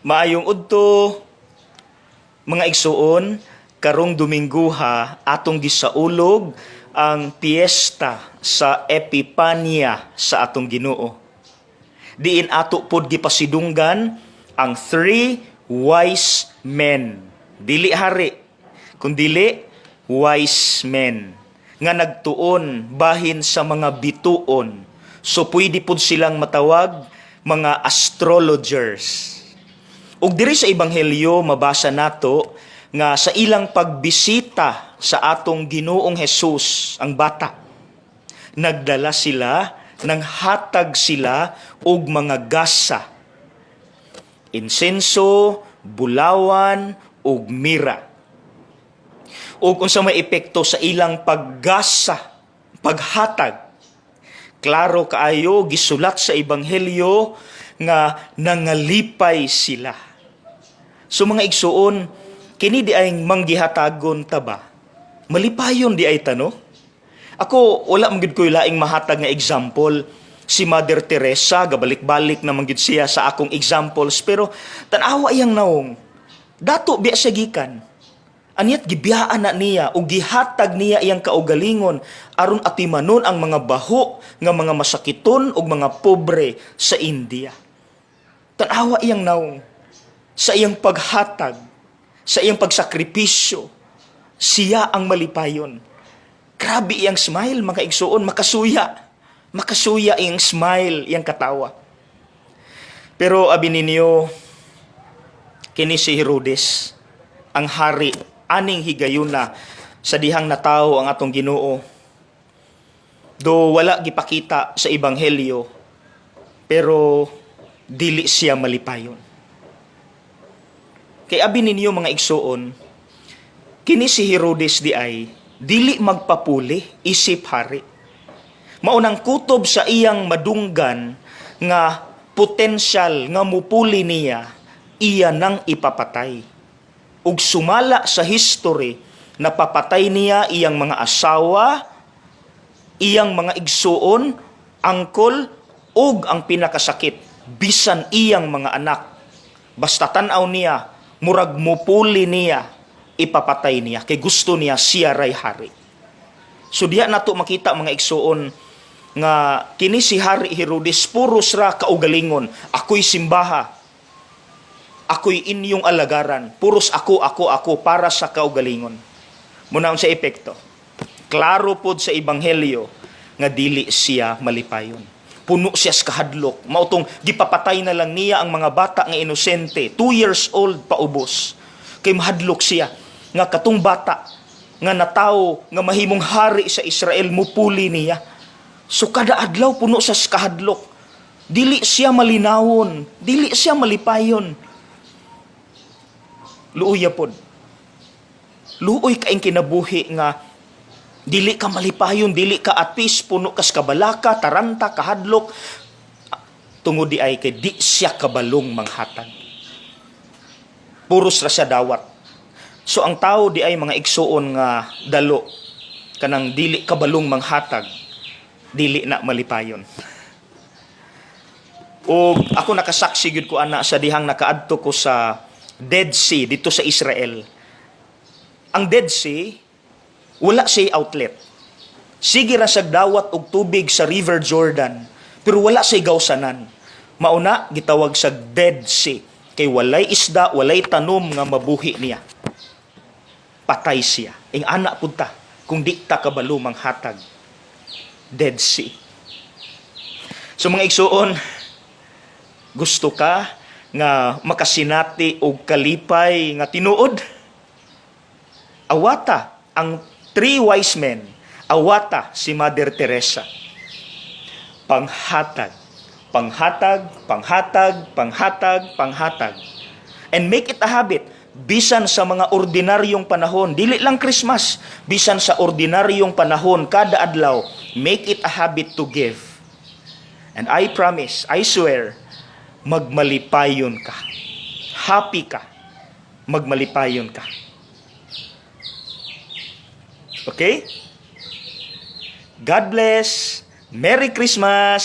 Maayong udto, mga igsuon. Karong Domingguha atong gisaulog ang piyesta sa Epipanya sa atong Ginoo. Diin ato pod gipasidunggan ang three wise men. Dili hari, kundili wise men nga nagtuon bahin sa mga bituon. So pwede pod silang matawag mga astrologers. Ug diri sa Ebanghelyo mabasa nato nga sa ilang pagbisita sa atong Ginoong Hesus ang bata, nagdala sila, nanghatag sila og mga gasa, insenso, bulawan ug mira. Ug unsa may epekto sa ilang paggasa, paghatag? Klaro kaayo gisulat sa Ebanghelyo nga nangalipay sila. So mga igsuon, kini di ay manggihatagon ta ba? Malipayon di ay ta, no? Ako, wala man gid ko'y laing mahatag nga example. Si Mother Teresa, gabalik-balik na man gid siya sa akong examples, pero tan-awa iyang naong. Dato biya siya gikan. Anyat gibiyaan na niya o gihatag niya iyang kaugalingon aron atimanon ang mga baho nga mga masakiton ug mga pobre sa India. Tan-awa iyang naong sa iyang paghatag, sa iyang pagsakripisyo, siya ang malipayon. Grabe iyang smile, mga igsuon, makasuya. Makasuya iyang smile, iyang katawa. Pero abi ninyo, kini si Herodes, ang hari, aning higayuna sa dihang natawo ang atong Ginoo. Do wala gipakita sa Ebanghelyo, pero dili siya malipayon. Kay abi ninyo, mga igsuon, kini si Herodes di ay dili magpapuli isip hari. Maunang kutob sa iyang madunggan nga potensyal nga mupuli niya, iya nang ipapatay. Ug sumala sa history, napapatay niya iyang mga asawa, iyang mga igsuon, angkol, ug ang pinakasakit, bisan iyang mga anak. Basta tan-aw niya, murag mupuli niya, ipapatay niya. Kay gusto niya siya ray hari. So diha nato makita, mga igsuon, nga kini si Hari Herodes puros ra kaugalingon. Ako'y simbaha. Ako'y inyong alagaran. Puros ako, ako, ako para sa kaugalingon. Muna sa epekto. Klaro pod sa Ebanghelyo nga dili siya malipayon. Puno siya sa kahadlok. Mautong gipapatay na lang niya ang mga bata nga inosente, 2 years old paubos. Kay mahadlok siya nga katong bata nga natawo nga mahimong hari sa Israel mupuli niya. So kada adlaw puno sa kahadlok. Dili siya malinawon, dili siya malipayon. Luoya pod. Luoy kaing kinabuhi nga dili ka malipayon, dili ka at peace, puno kas kabalaka, taranta, kahadlok. Tungod di ay kay di siya kabalong manghatag. Puros ra siya dawat. So ang tao di ay, mga igsuon, nga dalo kanang dili kabalong manghatag, dili na malipayon. O ako, nakasaksi gyud ko ana sa dihang nakaadto ko sa Dead Sea dito sa Israel. Ang Dead Sea, wala siya outlet. Sige ra sa dawat og tubig sa River Jordan, pero wala siya gawsanan. Mauna gitawag sa Dead Sea kay walay isda, walay tanom nga mabuhi niya. Patay siya. Ing ana pud ta kung di ta kabalo manghatag. Dead Sea. So mga igsuon, gusto ka nga makasinati og kalipay nga tinuod? Awata ang three wise men, awata si Mother Teresa. Panghatag, panghatag, panghatag, panghatag, panghatag. And make it a habit, bisan sa mga ordinaryong panahon, dili lang Christmas, bisan sa ordinaryong panahon, kada adlaw, make it a habit to give. And I promise, I swear, magmalipayon ka. Happy ka. Magmalipayon ka. Okay? God bless. Merry Christmas!